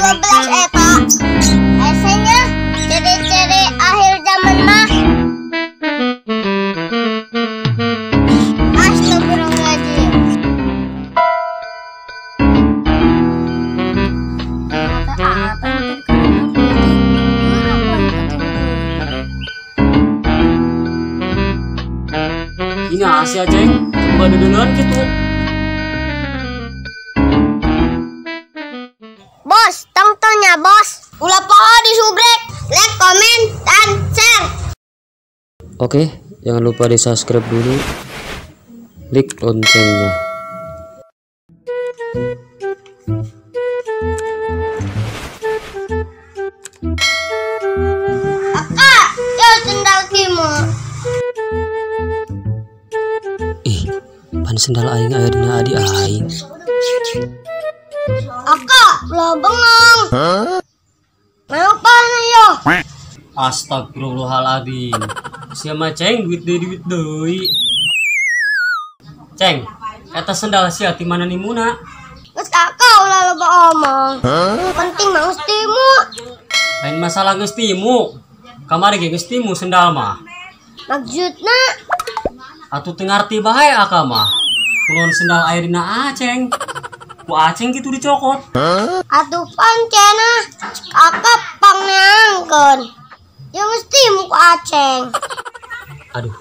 11-12 eta. Esenya ciri-ciri akhir zaman mah. Astagfirullahaladzim. Apa yang ini Asia ceng, coba duluan gitu. Bos, tontonnya bos. Ulah poho di subrek, like, komen, dan share. Oke, jangan lupa di subscribe dulu, klik loncengnya. Kakak, yo sendal timur. Ih, pan sendal aing aya dina adi aing. Akak, ulah bengong. Ngapa yo? Astagfirullahaladzim. Sia mah ceng, duit deui. Ceng, eta sendal sia ti mana nimuna? Geus akak ulah loba omong. Penting mah geus timu. Lain masalah geus timu. Kamari ge geus timu sendal mah. Maksudna? Atuh teu ngarti bae akak mah. Kulon sendal aya dina Aceng. Ku Aceng gitu dicokot. Atuh pan cenah akak pangneangkeun. Ya mesti mu ku Aceng. Aduh.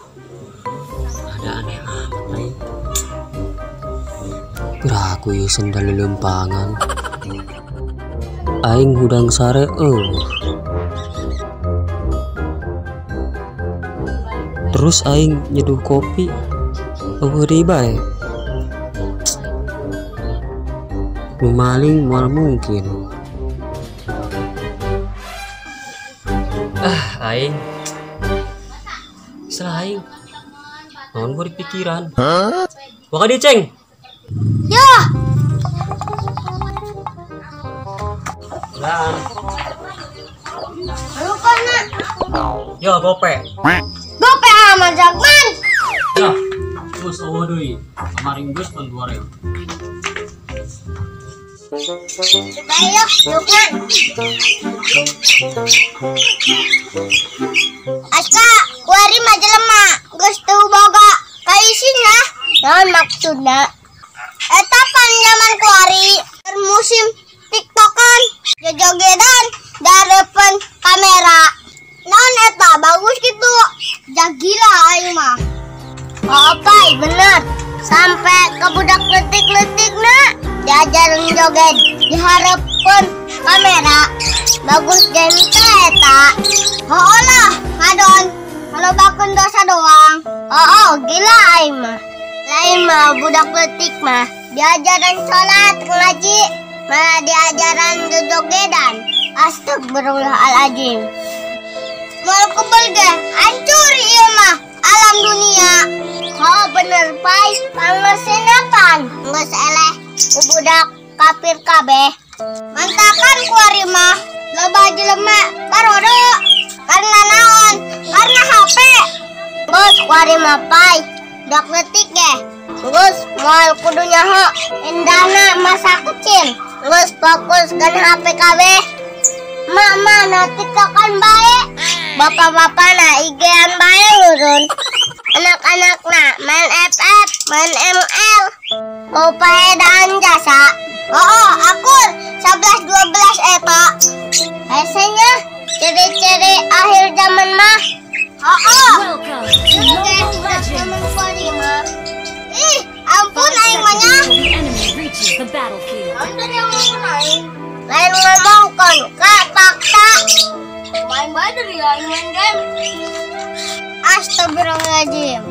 Ada aneh amat aing. Piraku ieu sendal lelempangan. Aing hudang sare eueuh. Terus aing nyeduh kopi eueuh deui bae. Nu maling moal mungkin. Ah, aing. Salah aing. Naon gua dipikiran. Wah ka dieu, Ceng. Ya. Ulah. Lupa na. Yo, gope. Gope amat Jakman. Ya, terus eueuh deui. Kemarin geus pan 2000. Coba yuk, Lukman. Aska, kuari mah jelema, geus teu boga kaisin lah. Naon maksudna? Eta pan zaman kuari, musim TikTokan, jojogedan, darepen kamera. Naon eta bagus gitu. Jagila aing mah. Oh, pai, bener. Sampai ke budak letik-letik na diajarin joget diharapkan kamera. Bagus gente eta. Oh lah, ngadon. Kalau bakun dosa doang. Oh, gila aing mah. Lain mah budak letik mah diajaran sholat, ngaji, malah diajaran jojogedan. Astagfirullahaladzim. Mau kebel ge, hancur ieu mah alam dunia. Oh bener pai, pangeusinapan geus eleh ku budak kafir kabeh. Mantakan kuari mah loba jelema barodo. Karena naon? Karena HP. Geus kuari mah pai, budak leutik ge. Geus moal kudu nyaho indahna masa kecil. Geus fokus kan HP kabeh. Mama na TikTokan bae. Bapak-bapak na IG-an bae lurun. Anak-anak na main FF, main ML. Mau paedaan jasa. Oh, akur 11-12 eta. Biasanya ciri-ciri akhir zaman mah. Oh. Zaman kuari mah. Ih, ampun aing mah nya. Lain ngomong kon, kak fakta. Main bae dari aing main game. Astagfirullahaladzim.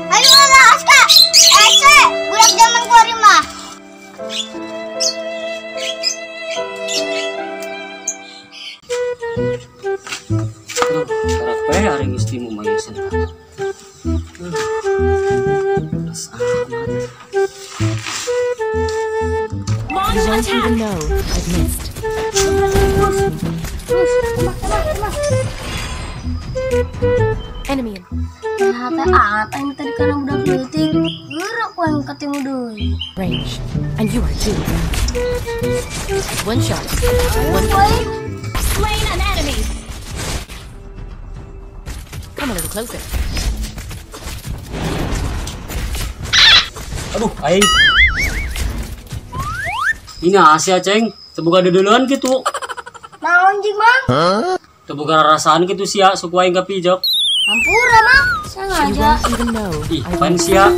Ayo lah Aska. Ese, budak zaman kuari mah. Aduh, karak bae ari geus timu mah ieu sendal. Belas amat. You don't even know I've missed. Enemy. HP apa yang tadi karena budak leutik. Gerak ku aing ketemu deui. Range. And you are too. One shot. One Ayo, aing. Slain an enemy. Come a little closer. Aduh, aing. Ini Asia, Ceng. Teu boga duduluan gitu. Naon jing, Mang? Teu boga rarasaan gitu sia, suku aing kapijak. Hampura, Mang. You Sengaja. won't even know. Ih, I pan missed. sia.